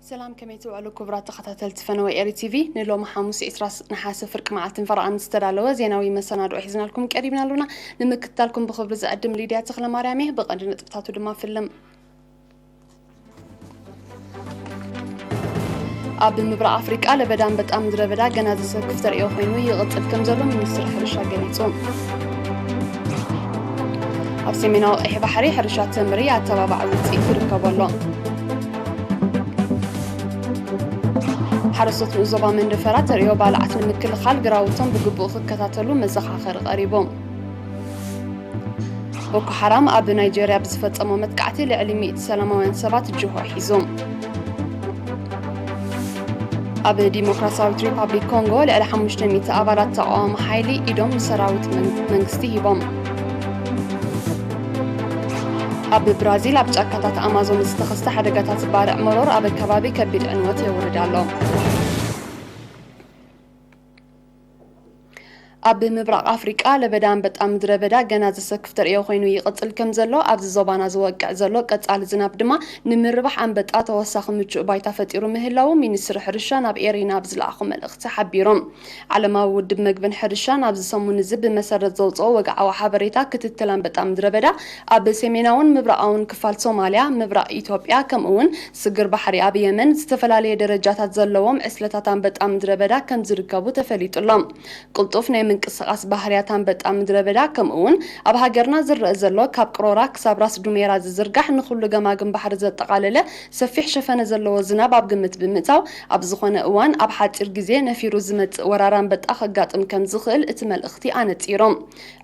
ሰላም፣ ከመይ ትውዕሉ ክቡራት ተኸታተልቲ ፈነወ ኤሪ ቲቪ? ንሎሚ ሓሙስ ዕስራ ነሓሰ ፍርቂ መዓልትን ፈረቓን ዝተዳለወ ዜናዊ መሰናድኦ ሒዝናልኩም ቀሪብና ኣሉና። ንምክትታልኩም ብኽብሪ ዝዕድም ሊድያ ተኽለማርያም እየ። ብቐንዲ ነጥብታቱ ድማ ፍልም። ኣብ ምብራቕ ኣፍሪቃ ለበዳ ኣንበጣ ምድረ በዳ ገና ዘሰክፍ ተርእዮ ኮይኑ ይቕጽል ከም ዘሎ ሚኒስትሪ ሕርሻ ገሊጹ። ኣብ ሰሜናዊ ቀይሕ ባሕሪ ሕርሻ ተምሪ ኣተባባዒ ውጽኢት ይርከቦ ኣሎ። ሓረስቶት ንኡስ ዞባ መንደፈራ ተርእዮ ባልዓት ንምክልኻል ግራውቶም ብግቡእ ክከታተሉ መዘኻኸሪ ቀሪቡ። ቦኮ ሓራም ኣብ ናይጀርያ ብዝፈጸሞ መጥቃዕቲ ልዕሊ ሚእቲ ሰላማውያን ሰባት ጅሆ ሒዙ። ኣብ ዲሞክራሲያዊት ሪፓብሊክ ኮንጎ ልዕሊ ሓሙሽተ ሚእቲ ኣባላት ተቓዋሚ ሓይሊ ኢዶም ንሰራዊት መን-፣ መንግስቲ ሂቦም። ኣብ ብራዚል ኣብ ጫካታት ኣማዞን ዝተኸስተ ሓደጋታት ባርዕ መሮር ኣብ ከባቢ ከቢድ ዕንወት የውርድ ኣሎ። ኣብ ምብራቕ ኣፍሪቃ ለበዳ ኣንበጣ ምድረ በዳ ገና ዘሰክፍ ተርእዮ ኮይኑ ይቕጽል ከም ዘሎ፣ ኣብዚ ዞባና ዝወቅዕ ዘሎ ቀጻሊ ዝናብ ድማ ንምርባሕ ኣንበጣ ተወሳኺ ምቹእ ባይታ ፈጢሩ ምህላዉ ሚኒስትሪ ሕርሻ ናብ ኤሪና ኣብ ዝለኣኾ መልእኽቲ ሓቢሮም። ዓለማዊ ውድብ መግብን ሕርሻን ኣብዚ ሰሙን እዚ ብመሰረት ዘውፅኦ ወግዓዊ ሓበሬታ ክትትል ኣንበጣ ምድረ በዳ ኣብ ሰሜናውን ምብራቓውን ክፋል ሶማልያ፣ ምብራቕ ኢትዮጵያ፣ ከምኡ እውን ስግር ባሕሪ ኣብ የመን ዝተፈላለየ ደረጃታት ዘለዎም ዕስለታት ኣንበጣ ምድረ በዳ ከም ዝርከቡ ተፈሊጡ ኣሎ። ቅልጡፍ ናይ ምንቅስቓስ ባህርያት ኣንበጣ ምድረ በዳ፣ ከምኡ እውን ኣብ ሃገርና ዝረአ ዘሎ ካብ ቅሮራ ክሳብ ራስ ዱሜራ ዝዝርጋሕ ንኹሉ ገማግም ባሕሪ ዘጠቓለለ ሰፊሕ ሸፈነ ዘለዎ ዝናብ ኣብ ግምት ብምእታው፣ ኣብ ዝኾነ እዋን ኣብ ሓፂር ግዜ ነፊሩ ዝመፅእ ወራር ኣንበጣ ከጋጥም ከም ዝኽእል እቲ መልእኽቲ ኣነፂሮም።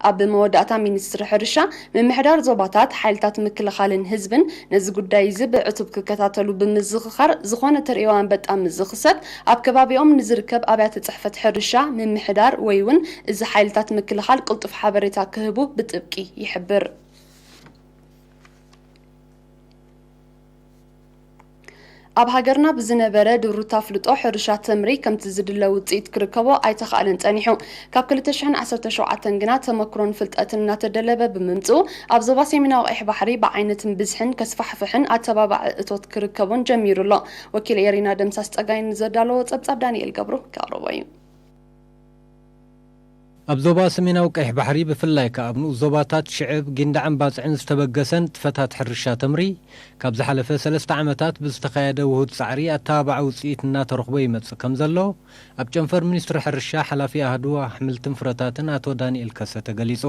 ኣብ መወዳእታ ሚኒስትሪ ሕርሻ፣ ምምሕዳር ዞባታት፣ ሓይልታት ምክልኻልን ህዝብን ነዚ ጉዳይ እዚ ብዕቱብ ክከታተሉ ብምዝኽኻር፣ ዝኾነ ተርእዮ ኣንበጣ ምስ ዝኽሰት ኣብ ከባቢኦም ንዝርከብ ኣብያተ ጽሕፈት ሕርሻ፣ ምምሕዳር ወይ እውን እዚ ሓይልታት ምክልኻል ቅልጡፍ ሓበሬታ ክህቡ ብጥብቂ ይሕብር። ኣብ ሃገርና ብዝነበረ ድሩት ኣፍልጦ፣ ሕርሻ ተምሪ ከምቲ ዝድለ ውጽኢት ክርከቦ ኣይተኻእለን ጸኒሑ። ካብ ክልተ ሽሕን ዓሰርተ ሸውዓተን ግና ተመክሮን ፍልጠትን እናተደለበ ብምምጽኡ፣ ኣብ ዞባ ሰሜናዊ ቀይሕ ባሕሪ ብዓይነትን ብዝሕን ከስፋሕፍሕን ኣተባባዒ እቶት ክርከቦን ጀሚሩ ኣሎ። ወኪል ኤሪና ደምሳስ ጸጋይ ንዘዳለዎ ጸብጻብ ዳንኤል ገብሩ ከቕርቦ እዩ። ኣብ ዞባ ሰሜናዊ ቀይሕ ባሕሪ፣ ብፍላይ ከኣ ኣብ ንኡስ ዞባታት ሽዕብ፣ ጊንዳዕን ባጽዕን ዝተበገሰ ንጥፈታት ሕርሻ ተምሪ፣ ካብ ዝሓለፈ ሰለስተ ዓመታት ብዝተኻየደ ውሁድ ጻዕሪ ኣተባባዒ ውጽኢት እናተረኽቦ ይመጽእ ከም ዘሎ፣ ኣብ ጨንፈር ሚኒስትሪ ሕርሻ ሓላፊ ኣህዱ ኣሕምልትን ፍረታትን ኣቶ ዳንኤል ከሰተ ገሊጹ።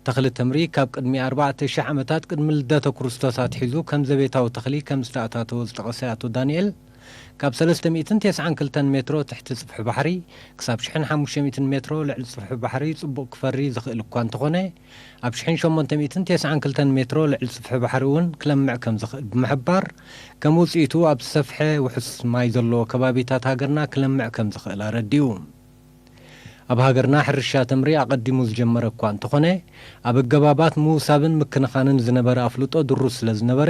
ተኽሊ ተምሪ ካብ ቅድሚ ኣርባዕተ ሽሕ ዓመታት ቅድሚ ልደተ ክርስቶስ ኣትሒዙ ከም ዘቤታዊ ተኽሊ ከም ዝተኣታተወ ዝጠቐሰ ኣቶ ዳንኤል፣ ካብ ሰለስተ ሚእትን ተስዓን ክልተን ሜትሮ ትሕቲ ጽፍሒ ባሕሪ ክሳብ ሽሕን ሓሙሽተ ሚእትን ሜትሮ ልዕሊ ጽፍሒ ባሕሪ ጽቡቕ ክፈሪ ዝኽእል እኳ እንተኾነ፣ ኣብ ሽሕን ሸሞንተ ሚእትን ተስዓን ክልተን ሜትሮ ልዕሊ ጽፍሒ ባሕሪ እውን ክለምዕ ከም ዝኽእል ብምሕባር፣ ከም ውጽኢቱ ኣብ ዝሰፍሐ ውሑስ ማይ ዘለዎ ከባቢታት ሃገርና ክለምዕ ከም ዝኽእል ኣረዲኡ። ኣብ ሃገርና ሕርሻ ተምሪ ኣቐዲሙ ዝጀመረ እኳ እንተኾነ፣ ኣብ ኣገባባት ምውሳብን ምክንኻንን ዝነበረ ኣፍልጦ ድሩት ስለ ዝነበረ፣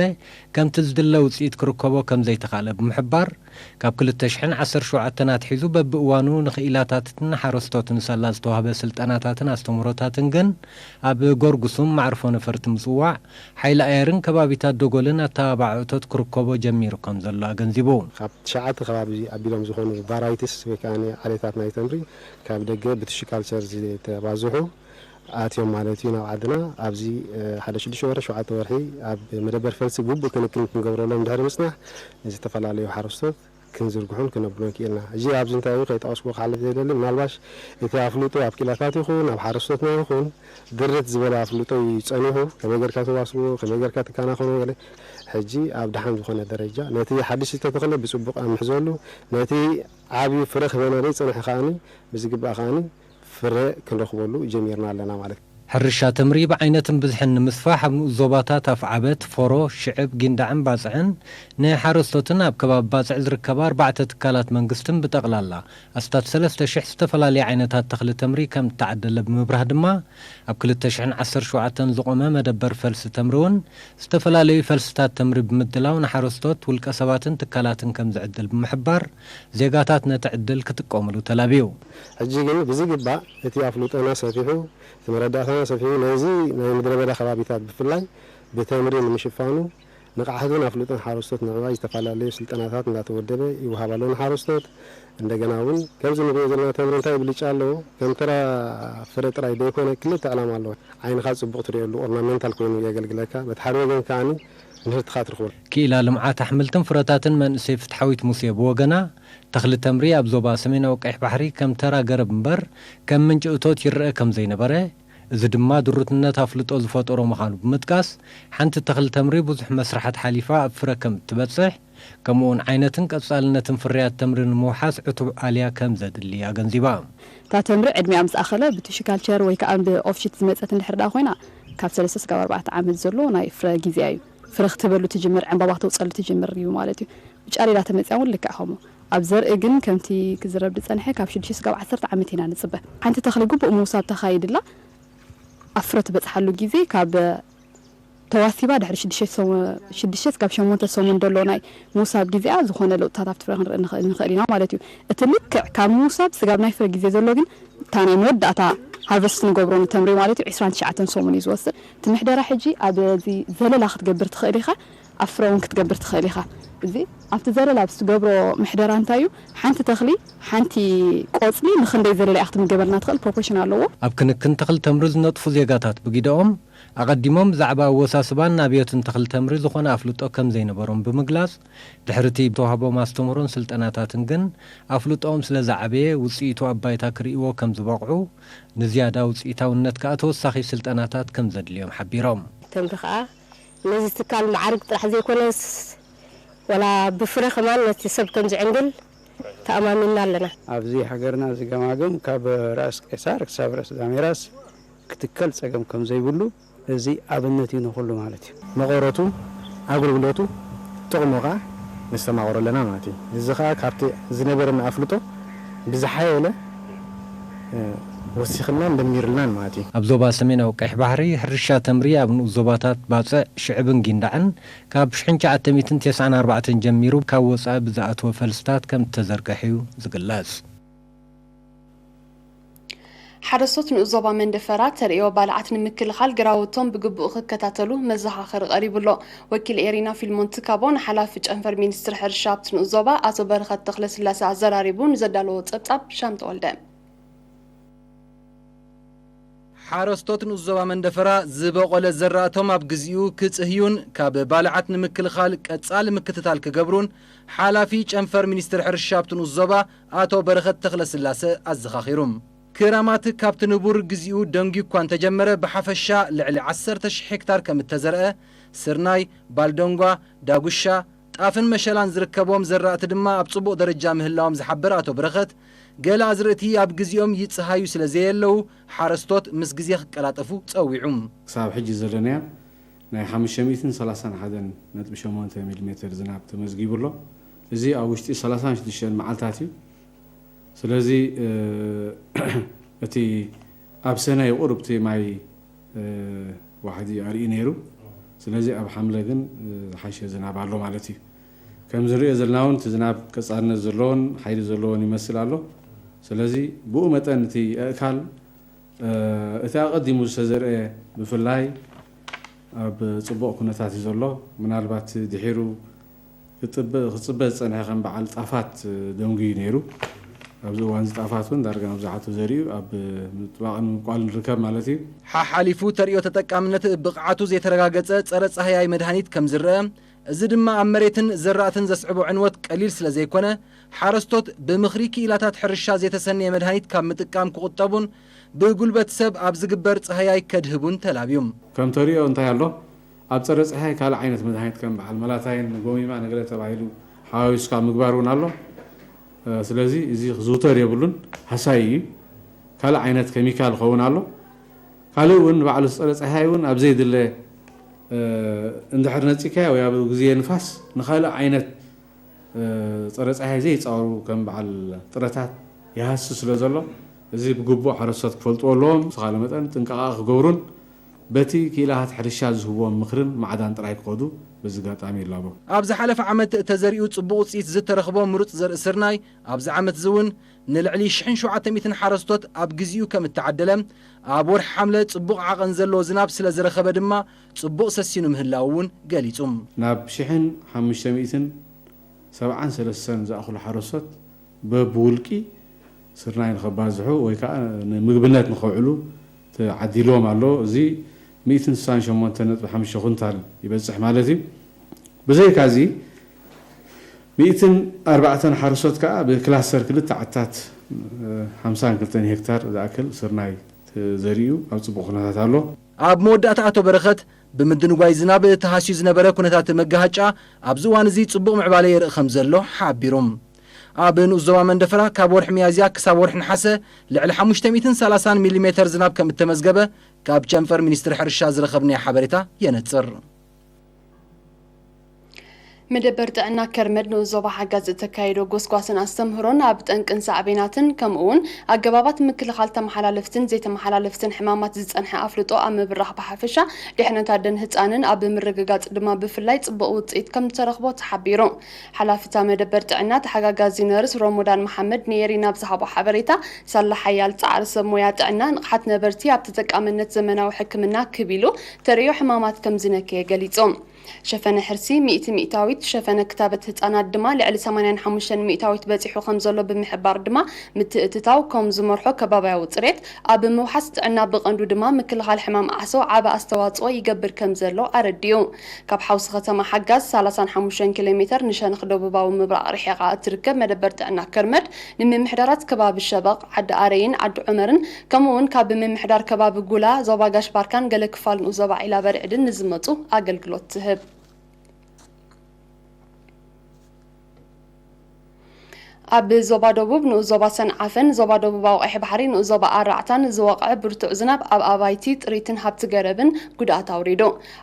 ከምቲ ዝድለ ውጽኢት ክርከቦ ከም ዘይተኻእለ ብምሕባር፣ ካብ ክልተ ሽሕን ዓሰርተ ሸውዓተን ኣትሒዙ በብእዋኑ ንኽኢላታትን ንሓረስቶትን ሳላ ዝተዋህበ ስልጠናታትን ኣስተምህሮታትን ግን ኣብ ጎርጉሱም መዕርፎ ነፈርቲ ምጽዋዕ፣ ሓይሊ ኣየርን ከባቢታት ደጎልን ኣተባባዒ እቶት ክርከቦ ጀሚሩ ከም ዘሎ ኣገንዚቡ። ካብ ትሽዓተ ከባቢ ኣቢሎም ዝኾኑ ቫራይቲስ ወይ ከኣ ዓሌታት ናይ ተምሪ ካብ ደገ ብቲሹ ካልቸር ዝተባዝሑ ኣትዮም ማለት እዩ ናብ ዓድና። ኣብዚ፣ እ፣ ሓደ ሽዱሽተ ወርሒ፣ ሸውዓተ ወርሒ ኣብ መደበር ፈልሲ ግቡእ ክንክን ክንገብረሎም ድሕሪ ምጽናሕ፣ ንዝተፈላለዩ ሓረስቶት ክንዝርግሑን ክነብሎን ክኢልና። እዚ ኣብዚ እንታይ እዩ ከይጠቐስኩ ክሓልፍ ዘይደሊ፣ ምናልባሽ እቲ ኣፍልጦ ኣብ ክኢላታት ይኹን ኣብ ሓረስቶትና ይኹን ድርት ዝበለ ኣፍልጦ እዩ ጸኒሑ፣ ከመይ ጌርካ ተዋስቦ፣ ከመይ ጌርካ ትከናኸኖ ገለ። ሕጂ ኣብ ደሓን ዝኾነ ደረጃ ነቲ ሓድሽ ዝተተኽለ ብጽቡቕ ኣብ ምሕዘሉ፣ ነቲ ዓብዩ ፍረ ክህበና ዘይጸንሐ ከኣኒ ብዝግባእ ከኣኒ ፍረ ክንረኽበሉ ጀሚርና ኣለና ማለት እዩ። ሕርሻ ተምሪ ብዓይነትን ብዝሕን ንምስፋሕ ኣብ ንኡስ ዞባታት ኣፍዓበት፣ ፎሮ፣ ሽዕብ፣ ጊንዳዕን ባጽዕን ንሓረስቶትን ኣብ ከባቢ ባጽዕ ዝርከባ ኣርባዕተ ትካላት መንግስትን ብጠቕላላ ኣስታት ሰለስተ ሽሕ ዝተፈላለየ ዓይነታት ተኽሊ ተምሪ ከም እተዓደለ ብምብራህ ድማ፣ ኣብ ክልተ ሽሕን ዓሰርተ ሸውዓተን ዝቖመ መደበር ፈልሲ ተምሪ እውን ዝተፈላለዩ ፈልስታት ተምሪ ብምድላው ንሓረስቶት፣ ውልቀ ሰባትን ትካላትን ከም ዝዕድል ብምሕባር፣ ዜጋታት ነቲ ዕድል ክጥቀሙሉ ተላብዩ። ሕጂ ግን ብዝግባእ እቲ ኣፍልጦና ሰፊሑ፣ እቲ መረዳእታና ሰፊሑ፣ ነዚ ናይ ምድረ በዳ ከባቢታት ብፍላይ ብተምሪ ንምሽፋኑ ንቕሓትን ኣፍልጦን ሓረስቶት ንምዕባይ ዝተፈላለዩ ስልጠናታት እንዳተወደበ ይወሃብ ኣሎ ንሓረስቶት። እንደገና እውን ከምዚ ንሪኦ ዘለና ተምሪ እንታይ ብልጫ ኣለዎ? ከም ተራ ፍረ ጥራይ ዘይኮነ ክልተ ዕላማ ኣለዎ። ዓይንኻ ጽቡቕ ትሪኤሉ ኦርናሜንታል ኮይኑ የገልግለካ። በቲ ሓደ ወገን ከዓኒ ምህርትኻ ትርኽበሉ። ክኢላ ልምዓት ኣሕምልትን ፍረታትን መንእሰይ ፍትሓዊት ሙሴ ብወገና፣ ተኽሊ ተምሪ ኣብ ዞባ ሰሜናዊ ቀይሕ ባሕሪ ከም ተራ ገረብ እምበር ከም ምንጪ እቶት ይረአ ከም ዘይነበረ፣ እዚ ድማ ድሩትነት ኣፍልጦ ዝፈጠሮ ምዃኑ ብምጥቃስ፣ ሓንቲ ተኽሊ ተምሪ ብዙሕ መስርሓት ሓሊፋ ኣብ ፍረ ከም እትበጽሕ፣ ከምኡውን ዓይነትን ቀጻልነትን ፍርያት ተምሪ ንምውሓስ ዕቱብ ኣልያ ከም ዘድሊ ኣገንዚባ። እታ ተምሪ ዕድሚኣ ምስ ኣኸለ ብቲሹ ካልቸር ወይ ከዓ ብኦፍሺት ዝመጸት እንድሕር ደኣ ኮይና፣ ካብ ሰለስተ ስጋብ ኣርባዕተ ዓመት ዘሎ ናይ ፍረ ግዜኣ እዩ። ፍረ ክትህበሉ ትጅምር፣ ዕምባባ ክተውጸሉ ትጅምር እዩ ማለት እዩ። ብጫሌዳ ተመጺኣ እውን ልክዕ ከምኡ። ኣብ ዘርኢ ግን ከምቲ ክዝረብ ዝጸንሐ ካብ ሽዱሽተ ስጋብ ዓሰርተ ዓመት ኢና ንጽበ። ሓንቲ ተኽሊ ግቡእ ምውሳብ ተኻይድላ ኣብ ፍረ ትበጽሓሉ ግዜ ካብ ተዋሲባ ድሕሪ ሽዱሽተ ሰሙ-፣ ሽዱሽተ ስጋብ ሸሞንተ ሰሙን ዘሎ ናይ ምውሳብ ግዜኣ ዝኾነ ለውጥታት ኣብቲ ፍረ ክንርኢ ንኽእል፣ ንኽእል ኢና ማለት እዩ። እቲ ልክዕ ካብ ምውሳብ ስጋብ ናይ ፍረ ግዜ ዘሎ ግን እታ ናይ መወዳእታ ሃርቨስት ንገብሮ ንተምሪ ማለት እዩ ዕስራን ትሽዓተን ሰሙን እዩ ዝወስድ። እቲ ምሕደራ ሕጂ ኣብዚ ዘለላ ክትገብር ትኽእል ኢኻ፣ ኣብ ፍረ እውን ክትገብር ትኽእል ኢኻ። እዚ ኣብቲ ዘለላ ኣብ ትገብሮ ምሕደራ እንታይ እዩ? ሓንቲ ተኽሊ፣ ሓንቲ ቆጽሊ ንኽንደይ ዘለላ ኢኻ ክትምገበልና ትኽእል ፕሮፖርሽን ኣለዎ። ኣብ ክንክን ተኽሊ ተምሪ ዝነጥፉ ዜጋታት ብጊደኦም፣ ኣቐዲሞም ብዛዕባ ኣወሳስባን ናብዮትን ተኽሊ ተምሪ ዝኾነ ኣፍልጦ ከም ዘይነበሮም ብምግላጽ፣ ድሕሪ እቲ ዝተዋህቦም ኣስተምህሮን ስልጠናታትን ግን ኣፍልጦኦም ስለ ዝዓበየ፣ ውጽኢቱ ኣብ ባይታ ክርእይዎ ከም ዝበቕዑ፣ ንዝያዳ ውጽኢታውነት ከኣ ተወሳኺ ስልጠናታት ከም ዘድልዮም ሓቢሮም። ተምሪ ከኣ ነዚ ትካል መዓርግ ጥራሕ ዘይኮነስ፣ ወላ ብፍረ ከማን ነቲ ሰብ ከም ዝዕንግል ተኣማሚንና ኣለና። ኣብዚ ሃገርና እዚ ገማግም ካብ ራእሲ ቄሳር ክሳብ ራእሲ ዳሜራስ ክትከል ጸገም ከም ዘይብሉ እዚ ኣብነት እዩ ንኹሉ ማለት እዩ። መቐረቱ፣ ኣገልግሎቱ፣ ጥቕሙ ከኣ ነስተማቕሮ ኣለና ማለት እዩ። እዚ ከኣ ካብቲ ዝነበረና ኣፍልጦ ብዝሓየለ፣ እ፣ ወሲኽናን ደሚርልናን ማለት እዩ። ኣብ ዞባ ሰሜናዊ ቀይሕ ባሕሪ ሕርሻ ተምሪ ኣብ ንኡስ ዞባታት ባጽዕ፣ ሽዕብን ጊንዳዕን ካብ ሽሕን ትሽዓተ ሚእትን ተስዓን ኣርባዕተን ጀሚሩ ካብ ወጻኢ ብዝኣተወ ፈልስታት ከም እተዘርግሕ እዩ ዝግለጽ። ሓረስቶት ንኡስ ዞባ መንደፈራ ተርእዮ ባልዓት ንምክልኻል ግራውቶም ብግቡእ ክከታተሉ መዘኻኸሪ ቀሪቡ ኣሎ። ወኪል ኤሪና ፊልሞን ትካቦ ንሓላፊ ጨንፈር ሚኒስትሪ ሕርሻ ኣብቲ ንኡስ ዞባ ኣቶ በረኸት ተኽለስላሴ ኣዘራሪቡ ንዘዳለዎ ጸብጻብ ሻም ተወልደ። ሓረስቶት ንኡስ ዞባ መንደፈራ ዝበቖለ ዘራእቶም ኣብ ግዚኡ ክጽህዩን ካብ ባልዓት ንምክልኻል ቀጻሊ ምክትታል ክገብሩን ሓላፊ ጨንፈር ሚኒስትሪ ሕርሻ ኣብቲ ንኡስ ዞባ ኣቶ በረኸት ተኽለስላሰ ኣዘኻኺሩ። ክራማት ካብቲ ንቡር ግዚኡ ደንጉዩ እኳ እንተጀመረ፣ ብሓፈሻ ልዕሊ ዓሰርተ ሺሕ ሄክታር ከም እተዘርአ፣ ስርናይ፣ ባልደንጓ፣ ዳጉሻ፣ ጣፍን መሸላን ዝርከቦም ዘራእቲ ድማ ኣብ ጽቡቕ ደረጃ ምህላዎም ዝሓበረ ኣቶ በረኸት፣ ገለ ኣዝርእቲ ኣብ ግዚኦም ይጽሃዩ ስለ ዘየለዉ፣ ሓረስቶት ምስ ግዜ ክቀላጠፉ ጸዊዑ። ክሳብ ሕጂ ዘለናዮ ናይ ሓሙሽተ ሚእትን ሰላሳን ሓደን ነጥቢ ሸሞንተ ሚሊሜተር ዝናብ ተመዝጊቡ ኣሎ። እዚ ኣብ ውሽጢ ሰላሳን ሽዱሽተን መዓልታት እዩ። ስለዚ፣ እ፣ እቲ ኣብ ሰነ ቁሩብ እቲ ማይ፣ እ፣ ዋሕዲ ኣርኢ ነይሩ። ስለዚ ኣብ ሓምለ ግን፣ እ፣ ዝሓሸ ዝናብ ኣሎ ማለት እዩ። ከም ዝንሪኦ ዘለና እውን እቲ ዝናብ ቀጻልነት ዘለዎን ሓይሊ ዘለዎን ይመስል ኣሎ። ስለዚ ብኡ መጠን እቲ ኣእካል፣ እ፣ እቲ ኣቐዲሙ ዝተዘርአ ብፍላይ ኣብ ጽቡቕ ኩነታት እዩ ዘሎ። ምናልባት ድሒሩ ክጽበ-፣ ክጽበ ዝጸንሐ ከም በዓል ጣፋት ደንጉዩ ነይሩ። ኣብዚ እዋን እዚ ጣፋት እውን ዳርጋ መብዛሕትኡ ዘሪኡ ኣብ ምጥባቕን ምብቋልን ይርከብ ማለት እዩ። ሓሓሊፉ ተርእዮ ተጠቃምነት ብቕዓቱ ዘይተረጋገጸ ጸረ ጻህያይ መድሃኒት ከም ዝረአ፣ እዚ ድማ ኣብ መሬትን ዘራእትን ዘስዕቦ ዕንወት ቀሊል ስለ ዘይኮነ፣ ሓረስቶት ብምኽሪ ክኢላታት ሕርሻ ዘይተሰነየ መድሃኒት ካብ ምጥቃም ክቑጠቡን ብጉልበት ሰብ ኣብ ዝግበር ጻህያይ ከድህቡን ተላብዩ። ከም ተርእዮ እንታይ ኣሎ? ኣብ ጸረ ጻህያይ ካልእ ዓይነት መድሃኒት ከም በዓል መላታይን ጎሚማ ነገለ ተባሂሉ ሓዋዊስካ ምግባር እውን ኣሎ። እ፣ ስለዚ እዚ ክዝውተር የብሉን፣ ሃሳይ እዩ። ካልእ ዓይነት ኬሚካል ክኸውን ኣሎ። ካልእ እውን ንባዕሉ ጸረ ጻህያይ እውን ኣብ ዘይድለ፣ እ፣ እንድሕር ነጺካዮ ወይ ኣብ ግዜ ንፋስ ንኻልእ ዓይነት፣ እ፣ ጸረ ጻህያይ ዘይጻወሩ ከም በዓል ጥረታት ይሃስስ ስለ ዘሎ፣ እዚ ብግቡእ ሓረስቶት ክፈልጥዎ ኣለዎም። ብዝኻለ መጠን ጥንቃቐ ክገብሩን በቲ ክኢላታት ሕርሻ ዝህብዎም ምኽርን ማዕዳን ጥራይ ክኸዱ በዚ ኣጋጣሚ ይላቦ። ኣብ ዝሓለፈ ዓመት ተዘሪኡ ጽቡቕ ውጽኢት ዝተረኽቦ ምሩጽ ዘርኢ ስርናይ ኣብዚ ዓመት እዚ እውን ንልዕሊ ሽሕን ሸውዓተ ሚእትን ሓረስቶት ኣብ ግዚኡ ከም እተዓደለ፣ ኣብ ወርሒ ሓምለ ጽቡቕ ዓቐን ዘለዎ ዝናብ ስለ ዝረኸበ ድማ ጽቡቕ ሰሲኑ ምህላው እውን ገሊጹ። ናብ ሽሕን ሓሙሽተ ሚእትን ሰብዓን ሰለስተን ዝኣኽሉ ሓረስቶት በብውልቂ ስርናይ ንኸባዝሑ ወይ ከዓ ንምግብነት ንኸውዕሉ ተዓዲልዎም ኣሎ። እዚ ሚእትን ስሳን ሸሞንተን ነጥቢ ሓሙሽተ ኩንታል ይበፅሕ ማለት እዩ። ብዘይካ እዚ ሚእትን ኣርባዕተን ሓረስቶት ከዓ ብክላስተር ክልተ ዓታት ሓምሳን ክልተን ሄክታር ዝኣክል ስርናይ ተዘሪኡ ኣብ ፅቡቕ ኩነታት ኣሎ። ኣብ መወዳእታ ኣቶ በረኸት ብምድንጓይ ዝናብ ተሃስዩ ዝነበረ ኩነታት መጋሃጫ ኣብዚ እዋን እዚ ፅቡቕ ምዕባለ የርኢ ከም ዘሎ ሓቢሩ። ኣብ ንኡስ ዞባ መንደፈራ ካብ ወርሒ ሚያዝያ ክሳብ ወርሒ ነሓሰ ልዕሊ ሓሙሽተ ሚእትን ሰላሳን ሚሊ ሜተር ዝናብ ከም እተመዝገበ ካብ ጨንፈር ሚኒስትሪ ሕርሻ ዝረኸብናዮ ሓበሬታ የነጽር። መደበር ጥዕና ከርመድ ንኡስ ዞባ ሓጋዝ እተካየዶ ጎስጓስን ኣስተምህሮን ኣብ ጠንቅን ሳዕቤናትን ከምኡ እውን ኣገባባት ምክልኻል ተመሓላለፍትን ዘይተመሓላለፍትን ሕማማት ዝጸንሐ ኣፍልጦ ኣብ ምብራኽ ብሓፈሻ ድሕነት ኣደን ህጻንን ኣብ ምርግጋጽ ድማ ብፍላይ ጽቡቕ ውጽኢት ከም ዝተረኽቦ ተሓቢሩ። ሓላፊ እታ መደበር ጥዕና ተሓጋጋዚ ነርስ ሮሞዳን መሓመድ ንኤሪና ኣብ ዝሃቦ ሓበሬታ፣ ሳላ ሓያል ጻዕሪ ሰብ ሞያ ጥዕና ንቕሓት ነበርቲ ኣብ ተጠቃምነት ዘመናዊ ሕክምና ክብ ኢሉ ተርእዮ ሕማማት ከም ዝነከየ ገሊጹ። ሸፈነ ሕርሲ ሚእቲ ሚእታዊት፣ ሸፈነ ክታበት ህጻናት ድማ ልዕሊ ሰማንያን ሓሙሽተን ሚእታዊት በጺሑ ከም ዘሎ ብምሕባር ድማ ምትእትታው ከም ዝመርሖ ከባብያዊ ጽሬት ኣብ ምውሓስ ጥዕና ብቐንዱ ድማ ምክልኻል ሕማም ዓሶ ዓቢ ኣስተዋጽኦ ይገብር ከም ዘሎ ኣረዲኡ። ካብ ሓውሲ ከተማ ሓጋዝ ሰላሳን ሓሙሽተን ኪሎ ሜተር ንሸነኽ ደቡባዊ ምብራቕ ርሒቓ እትርከብ መደበር ጥዕና ከርመድ ንምምሕዳራት ከባቢ ሸበቕ፣ ዓዲ ኣረይን ዓዲ ዑመርን ከምኡ እውን ካብ ምምሕዳር ከባቢ ጉላ፣ ዞባ ጋሽ ባርካን ገለ ክፋል ንኡስ ዞባ ዒላ በርዕድን ንዝመጹ ኣገልግሎት ትህብ። ኣብ ዞባ ደቡብ ንኡስ ዞባ ሰንዓፈን ዞባ ደቡባዊ ቀይሕ ባሕሪ ንኡስ ዞባ ኣራዕታን ዝወቕዐ ብርቱዕ ዝናብ ኣብ ኣባይቲ፣ ጥሪትን ሃብቲ ገረብን ጉድኣት ኣውሪዱ።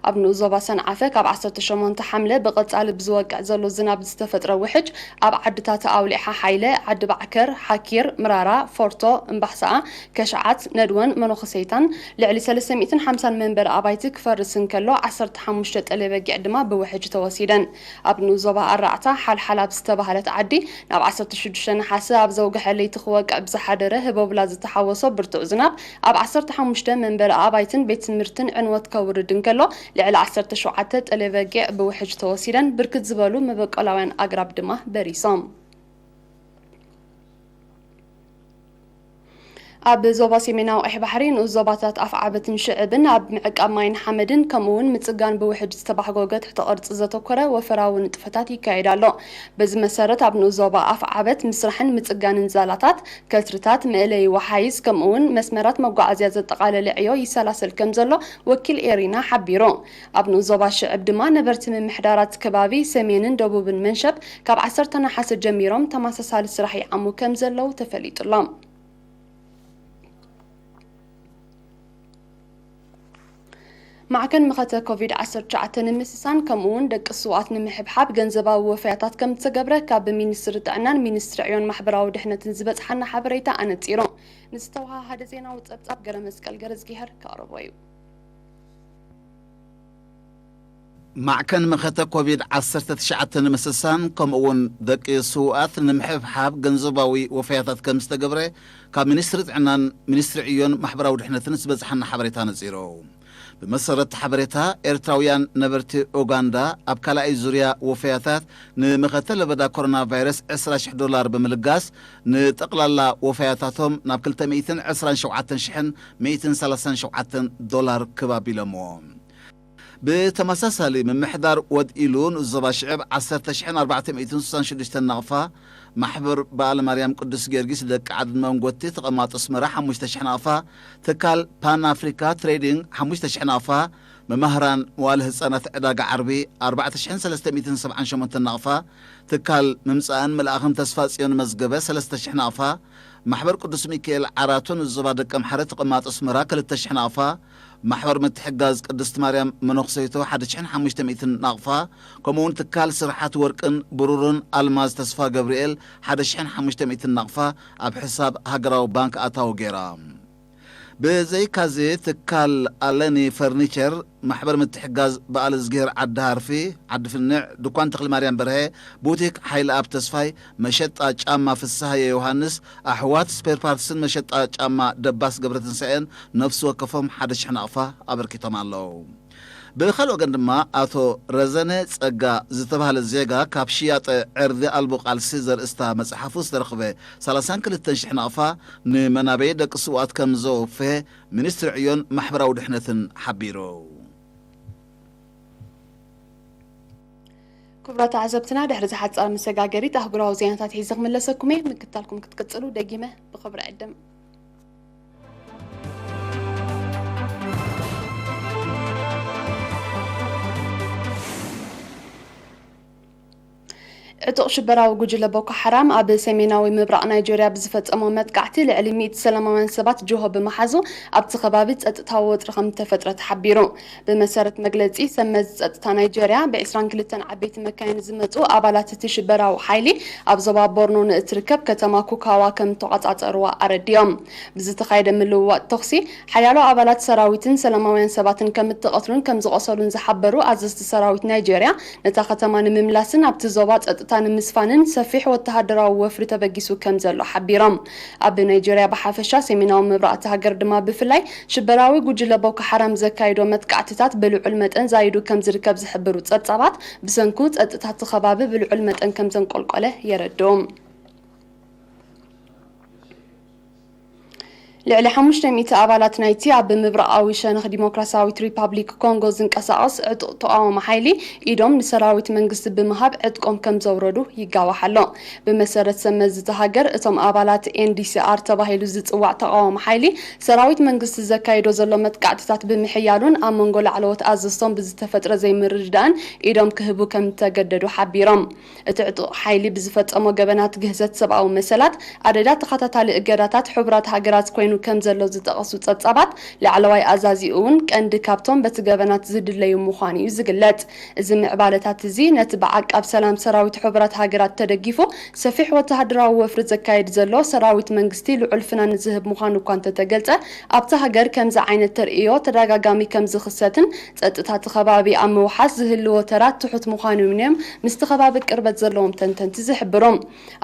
ኣብ ንኡስ ዞባ ሰንዓፈ ካብ ዓሰርተ ሸሞንተ ሓምለ ብቐጻሊ ብዝወቅዕ ዘሎ ዝናብ ዝተፈጥረ ውሕጅ ኣብ ዓድታት ኣውሊዓ ሓይለ፣ ዓዲ ባዕከር፣ ሓኪር፣ ምራራ፣ ፎርቶ፣ እምባሕሳኣ፣ ከሽዓት፣ ነድወን መነኮሰይታን ልዕሊ ሰለስተ ሚእትን ሓምሳን መንበሪ ኣባይቲ ክፈርስ እንከሎ፣ ዓሰርተ ሓሙሽተ ጠሌ በጊዕ ድማ ብውሕጅ ተወሲደን። ኣብ ንኡስ ዞባ ኣራዕታ ሓልሓል ኣብ ዝተባህለት ዓዲ፣ ናብ ዓሰርተ ሽዱሽተ ነሓሰ ኣብ ዘውግሐ ለይቲ ክወቅዕ ብዝሓደረ ህቦብላ ዝተሓወሶ ብርቱዕ ዝናብ፣ ኣብ ዓሰርተ ሓሙሽተ መንበሪ ኣባይትን ቤት ትምህርትን ዕንወት ከውርድ እንከሎ፣ ልዕሊ ዓሰርተ ሸውዓተ ጠሌ በጊዕ ብውሕጅ ተወሲደን፣ ብርክት ዝበሉ መበቆላውያን ኣግራብ ድማ በሪሶም። ኣብ ዞባ ሰሜናዊ ቀይሕ ባሕሪ ንኡስ ዞባታት ኣፍዓበትን ሽዕብን ኣብ ምዕቃብ ማይን ሓመድን ከምኡ እውን ምጽጋን ብውሕጅ ዝተባሕጎ ገትሕቲ ቅርጺ ዘተኮረ ወፈራዊ ንጥፈታት ይካየድ ኣሎ። በዚ መሰረት ኣብ ንኡስ ዞባ ኣፍዓበት ምስራሕን ምጽጋንን ዛላታት፣ ከትርታት፣ መእለዪ ወሓይዝ ከምኡ እውን መስመራት መጓዓዝያ ዘጠቓለለ ዕዮ ይሰላሰል ከም ዘሎ ወኪል ኤሪና ሓቢሩ። ኣብ ንኡስ ዞባ ሽዕብ ድማ ነበርቲ ምምሕዳራት ከባቢ ሰሜንን ደቡብን መንሸብ ካብ ዓሰርተ ነሓሰ ጀሚሮም ተመሳሳሊ ስራሕ ይዓሙ ከም ዘለዉ ተፈሊጡ ኣሎ። ማዕከን መኸተ ኮቪድ ዓሰርተ ትሽዓተ ንምስሳን ከምኡ እውን ደቂ ስውኣት ንምሕብሓብ ገንዘባዊ ወፈያታት ከም ዝተገብረ ካብ ሚኒስትሪ ጥዕናን ሚኒስትሪ ዕዮን ማሕበራዊ ድሕነትን ዝበፅሓና ሓበሬታ ኣነፂሩ። ንዝተወሃሃደ ዜናዊ ፀብፃብ ገረመስቀል ገረዝጊሄር ከቕርቦ እዩ። ማዕከን መኸተ ኮቪድ ዓሰርተ ትሽዓተ ንምስሳን ከምኡ እውን ደቂ ስውኣት ንምሕብሓብ ገንዘባዊ ወፈያታት ከም ዝተገብረ ካብ ሚኒስትሪ ጥዕናን ሚኒስትሪ ዕዮን ማሕበራዊ ድሕነትን ዝበፅሓና ሓበሬታ ነፂሩ። ብመሰረት ሓበሬታ ኤርትራውያን ነበርቲ ኡጋንዳ ኣብ ካልኣይ ዙርያ ወፈያታት ንመኸተ ለበዳ ኮሮና ቫይረስ ዕስራ ሽሕ ዶላር ብምልጋስ ንጠቕላላ ወፈያታቶም ናብ ክልተ ሚእትን ዕስራን ሸውዓተን ሽሕን ሚእትን ሰላሳን ሸውዓተን ዶላር ክብ ኣቢሎምዎ። ብተመሳሳሊ ምምሕዳር ወድ ኢሉ ንኡስ ዞባ ሽዕብ ዓሰርተ ሽሕን ኣርባዕተ ሚእትን ስሳን ሽዱሽተን ናቕፋ፣ ማሕበር በዓል ማርያም ቅዱስ ጊዮርጊስ ደቂ ዓድን መንጎቲ ተቐማጦ ኣስመራ ሓሙሽተ ሽሕ ናቕፋ፣ ትካል ፓን ኣፍሪካ ትሬዲንግ ሓሙሽተ ሽሕ ናቕፋ፣ መማህራን መዋለ ህጻናት ዕዳጋ ዓርቢ ኣርባዕተ ሽሕን ሰለስተ ሚእትን ሰብዓን ሸሞንተን ናቕፋ፣ ትካል ምምጻእን ምልኣኽን ተስፋ ጽዮን መዝገበ ሰለስተ ሽሕ ናቕፋ፣ ማሕበር ቅዱስ ሚካኤል ዓራቱ ንዞባ ደቀምሓረ ተቐማጦ ኣስመራ ክልተ ሽሕ ናቕፋ፣ ማሕበር ምትሕጋዝ ቅድስት ማርያም መነኹሰይቶ ሓደ ሽሕን ሓሙሽተ ሚእትን ናቕፋ፣ ከምኡ እውን ትካል ስርሓት ወርቅን ብሩርን ኣልማዝ ተስፋ ገብርኤል ሓደ ሽሕን ሓሙሽተ ሚእትን ናቕፋ ኣብ ሕሳብ ሃገራዊ ባንክ ኣታዊ ገይራ። ብዘይካዚ ትካል ኣለኒ ፈርኒቸር፣ ማሕበር ምትሕጋዝ በዓል እዝግሄር ዓዲ ሃርፊ፣ ዓዲ ፍንዕ፣ ድኳን ተኽሊ ማርያም በርሀ፣ ቡቲክ ሓይለኣብ ተስፋይ፣ መሸጣ ጫማ ፍስሃየ ዮሃንስ፣ ኣሕዋት ስፔር ፓርትስን መሸጣ ጫማ ደባስ ገብረትንሳኤን ነፍሲ ወከፎም ሓደ ሽሕ ናቕፋ ኣበርኪቶም ኣለዉ። ብኻልእ ወገን ድማ ኣቶ ረዘነ ጸጋ ዝተባህለ ዜጋ ካብ ሽያጠ ዕርዲ ኣልቦ ቃልሲ ዘርእስታ መጽሓፉ ዝተረኽበ ሰላሳን ክልተን ሽሕ ናቕፋ ንመናበይ ደቂ ስውኣት ከም ዘወፍየ ሚኒስትሪ ዕዮን ማሕበራዊ ድሕነትን ሓቢሩ። ክቡራት ተዓዘብትና፣ ድሕሪ ዝሓጻር መሰጋገሪት ኣህጉራዊ ዜናታት ሒዘ ክምለሰኩም እየ። ምክታልኩም ክትቅጽሉ ደጊመ ብኽብሪ ዕድም። ዕጡቕ ሽበራዊ ጉጅለ ቦኮ ሓራም ኣብ ሰሜናዊ ምብራቕ ናይጄርያ ብዝፈጸሞ መጥቃዕቲ ልዕሊ ሚእቲ ሰላማውያን ሰባት ጅሆ ብምሓዙ፣ ኣብቲ ከባቢ ጸጥታዊ ወጥሪ ከም ዝተፈጥረ ተሓቢሩ። ብመሰረት መግለጺ ሰብ መዚ ጸጥታ ናይጄርያ፣ ብ ዕስራን ክልተን ዓበይቲ መካይን ዝመጹ ኣባላት እቲ ሽበራዊ ሓይሊ ኣብ ዞባ ቦርኖ ንእትርከብ ከተማ ኩካዋ ከም እተቖጻጸርዋ ኣረዲኦም። ብዝተኻየደ ምልውዋጥ ተኹሲ፣ ሓያሎ ኣባላት ሰራዊትን ሰላማውያን ሰባትን ከም እተቐትሉን ከም ዝቖሰሉን ዝሓበሩ ኣዘዝቲ ሰራዊት ናይጄርያ፣ ነታ ከተማ ንምምላስን ኣብቲ ዞባ ጸጥታ ንምስፋንን ሰፊሕ ወተሃደራዊ ወፍሪ ተበጊሱ ከም ዘሎ ሓቢሮም። ኣብ ናይጄርያ ብሓፈሻ፣ ሰሜናዊ ምብራቕ እታ ሃገር ድማ ብፍላይ፣ ሽበራዊ ጉጅለ ቦኮ ሓራም ዘካይዶ መጥቃዕትታት ብልዑል መጠን ዛይዱ ከም ዝርከብ ዝሕብሩ ጸብጻባት፣ ብሰንኩ ጸጥታ እቲ ከባቢ ብልዑል መጠን ከም ዘንቆልቆለ የረድኡ። ልዕሊ ሓሙሽተ ሚእቲ ኣባላት ናይቲ ኣብ ምብራቓዊ ሸነኽ ዲሞክራሲያዊት ሪፓብሊክ ኮንጎ ዝንቀሳቐስ ዕጡቕ ተቓዋሚ ሓይሊ፣ ኢዶም ንሰራዊት መንግስቲ ብምሃብ ዕጥቆም ከም ዘውረዱ ይጋዋሕ ኣሎ። ብመሰረት ሰብ መዚ እታ ሃገር፣ እቶም ኣባላት ኤን ዲ ሲ ኣር ተባሂሉ ዝጽዋዕ ተቓዋሚ ሓይሊ፣ ሰራዊት መንግስቲ ዘካይዶ ዘሎ መጥቃዕትታት ብምሕያሉን ኣብ መንጎ ላዕለዎት ኣዘዝቶም ብዝተፈጥረ ዘይምርድዳእን ኢዶም ክህቡ ከም ዝተገደዱ ሓቢሮም። እቲ ዕጡቕ ሓይሊ ብዝፈጸሞ ገበናት ግህሰት ሰብኣዊ መሰላት፣ ኣደዳ ተኸታታሊ እገዳታት ሕቡራት ሃገራት ኮይኑ ከም ዘሎ ዝጠቐሱ ጸብጻባት፣ ላዕለዋይ ኣዛዚኡ እውን ቀንዲ ካብቶም በቲ ገበናት ዝድለዩ ምዃኑ እዩ ዝግለጽ። እዚ ምዕባለታት እዚ ነቲ ብዓቃብ ሰላም ሰራዊት ሕቡራት ሃገራት ተደጊፉ ሰፊሕ ወተሃደራዊ ወፍሪ ዘካይድ ዘሎ ሰራዊት መንግስቲ ልዑል ፍናን ዝህብ ምዃኑ እኳ እንተተገልጸ፣ ኣብታ ሃገር ከምዚ ዓይነት ተርእዮ ተደጋጋሚ ከም ዝኽሰትን ጸጥታ እቲ ከባቢ ኣብ ምውሓስ ዝህልዎ ተራ ትሑት ምዃኑ እዮም ምስቲ ከባቢ ቅርበት ዘለዎም ተንተንቲ ዝሕብሩ።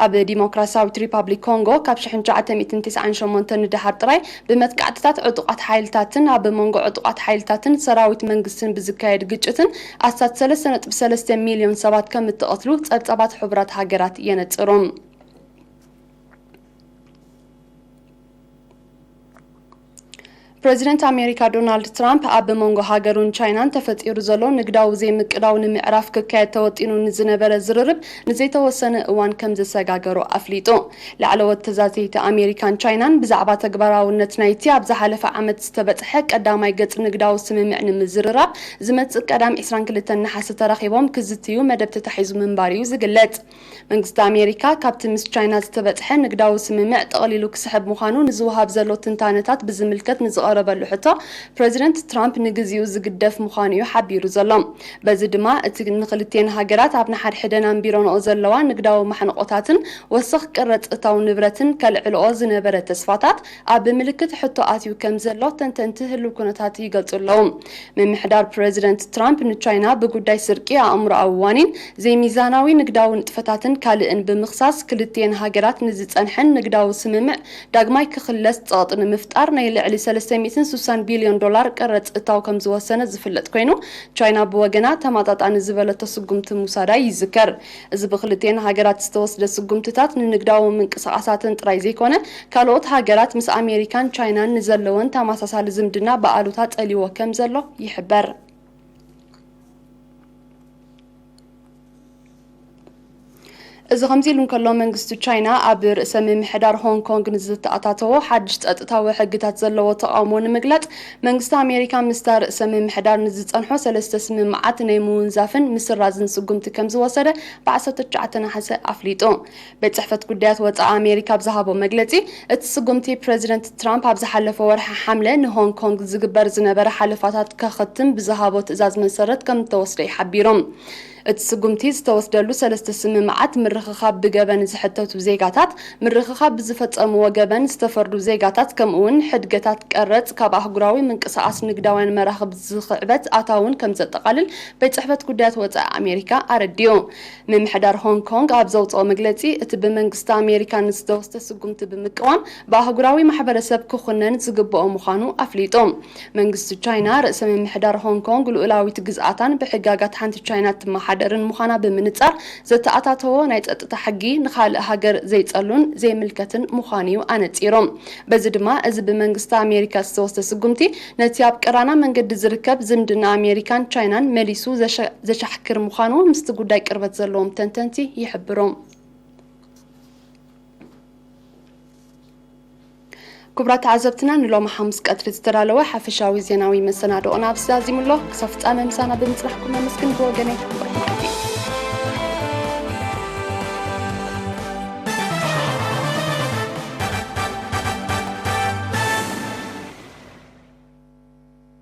ኣብ ዲሞክራሲያዊት ሪፓብሊክ ኮንጎ ካብ ሽሕን ትሽዓተ ሚእትን ተስዓን ሸሞንተን ንደሓር ጥራይ ብመጥቃዕትታት ዕጡቓት ሓይልታትን ኣብ መንጎ ዕጡቓት ሓይልታትን ሰራዊት መንግስትን ብዝካየድ ግጭትን ኣስታት ሰለስተ ነጥቢ ሰለስተ ሚልዮን ሰባት ከም እተቐትሉ ጸብጻባት ሕቡራት ሃገራት የነጽሩ። ፕረዚደንት ኣሜሪካ ዶናልድ ትራምፕ ኣብ መንጎ ሃገሩን ቻይናን ተፈጢሩ ዘሎ ንግዳዊ ዘይምቅዳው ንምዕራፍ ክካየድ ተወጢኑ ንዝነበረ ዝርርብ ንዘይተወሰነ እዋን ከም ዘሰጋገሮ ኣፍሊጡ። ላዕለዎት ተዛተይቲ ኣሜሪካን ቻይናን ብዛዕባ ተግባራውነት ናይቲ ኣብ ዝሓለፈ ዓመት ዝተበጽሐ ቀዳማይ ገጽ ንግዳዊ ስምምዕ ንምዝርራብ ዝመጽእ ቀዳም ዕስራን ክልተን ነሓሰ ተራኺቦም ክዝትዩ መደብ ተታሒዙ ምንባር እዩ ዝግለጽ። መንግስቲ ኣሜሪካ ካብቲ ምስ ቻይና ዝተበጽሐ ንግዳዊ ስምምዕ ጠቕሊሉ ክስሕብ ምዃኑ ንዝወሃብ ዘሎ ትንታነታት ብዝምልከት ንዝቐረበሉ ሕቶ፣ ፕረዚደንት ትራምፕ ንግዚኡ ዝግደፍ ምዃኑ እዩ ሓቢሩ ዘሎ። በዚ ድማ እቲ ንኽልቲኤን ሃገራት ኣብ ንሓድሕደን ኣንቢረንኦ ዘለዋ ንግዳዊ ማሕንቖታትን ወሰኽ ቅረጽ እታው ንብረትን ከልዕልኦ ዝነበረ ተስፋታት ኣብ ምልክት ሕቶ ኣትዩ ከም ዘሎ ተንተንቲ ህሉው ኩነታት ይገልጹ ኣለዉ። ምምሕዳር ፕረዚደንት ትራምፕ ንቻይና ብጉዳይ ስርቂ ኣእምሮኣዊ ዋኒን፣ ዘይሚዛናዊ ንግዳዊ ንጥፈታትን ካልእን ብምኽሳስ፣ ክልቲኤን ሃገራት ንዝጸንሐን ንግዳዊ ስምምዕ ዳግማይ ክኽለስ ጸቕጢ ንምፍጣር ናይ ልዕሊ ሰለስተ ሚእትን ስሳን ቢልዮን ዶላር ቀረጽ እታው ከም ዝወሰነ ዝፍለጥ ኮይኑ፣ ቻይና ብወገና ተመጣጣኒ ዝበለቶ ስጉምቲ ምውሳዳ ይዝከር። እዚ ብክልቲኤን ሃገራት ዝተወስደ ስጉምትታት ንንግዳዊ ምንቅስቓሳተን ጥራይ ዘይኮነ፣ ካልኦት ሃገራት ምስ ኣሜሪካን ቻይናን ንዘለወን ተመሳሳሊ ዝምድና ብኣሉታ ጸልይዎ ከም ዘሎ ይሕበር። እዚ ከምዚ ኢሉ እንከሎ፣ መንግስቲ ቻይና ኣብ ርእሰ ምምሕዳር ሆንግ ኮንግ ንዝተኣታተዎ ሓድሽ ጸጥታዊ ሕግታት ዘለዎ ተቓውሞ ንምግላጽ፣ መንግስቲ ኣሜሪካ ምስታ ርእሰ ምምሕዳር ንዝጸንሖ ሰለስተ ስምምዓት ናይ ምውንዛፍን ምስራዝን ስጉምቲ ከም ዝወሰደ ብ ዓሰርተ ትሽዓተ ነሓሰ ኣፍሊጡ። ቤት ጽሕፈት ጉዳያት ወጻኢ ኣሜሪካ ኣብ ዝሃቦ መግለጺ፣ እቲ ስጉምቲ ፕረዚደንት ትራምፕ ኣብ ዝሓለፈ ወርሒ ሓምለ ንሆንግ ኮንግ ዝግበር ዝነበረ ሓለፋታት ከኸትም ብዝሃቦ ትእዛዝ መሰረት ከም እተወስደ እዩ ሓቢሩ። እቲ ስጉምቲ ዝተወስደሉ ሰለስተ ስምምዓት ምርኽኻብ ብገበን ዝሕተቱ ዜጋታት፣ ምርኽኻብ ብዝፈጸምዎ ገበን ዝተፈርዱ ዜጋታት፣ ከምኡውን ሕድገታት ቀረጽ ካብ ኣህጉራዊ ምንቅስቓስ ንግዳውያን መራኽብ ዝኽዕበት ኣታውን ከም ዘጠቓልል ቤት ጽሕፈት ጉዳያት ወጻኢ ኣሜሪካ ኣረዲኡ። ምምሕዳር ሆንግ ኮንግ ኣብ ዘውፅኦ መግለፂ፣ እቲ ብመንግስቲ ኣሜሪካ ንዝተወስደ ስጉምቲ ብምቅዋም ብኣህጉራዊ ማሕበረሰብ ክኹነን ዝግብኦ ምዃኑ ኣፍሊጡ። መንግስቲ ቻይና፣ ርእሰ ምምሕዳር ሆንግ ኮንግ ልኡላዊት ግዝኣታን ብሕጋጋት ሓንቲ ቻይና ትመሓደርን ምዃና ብምንፃር፣ ዘተኣታተዎ ናይ ፀጥታ ሕጊ ንኻልእ ሃገር ዘይፀሉን ዘይምልከትን ምዃኑ እዩ ኣነፂሩ። በዚ ድማ፣ እዚ ብመንግስቲ ኣሜሪካ ዝተወስደ ስጉምቲ፣ ነቲ ኣብ ቀራና መንገዲ ዝርከብ ዝምድና ኣሜሪካን ቻይናን መሊሱ ዘሸ-፣ ዘሻሕክር ምዃኑ ምስቲ ጉዳይ ቅርበት ዘለዎም ተንተንቲ ይሕብሩ። ክቡራት ተዓዘብትና፣ ንሎሚ ሓሙስ ቀትሪ ዝተዳለወ ሓፈሻዊ ዜናዊ መሰናድኦና ኣብዚ ዛዚሙ ኣሎ። ክሳብ ፍጻመ ምሳና ብምጽናሕኩም ነመስግን። ብወገነይ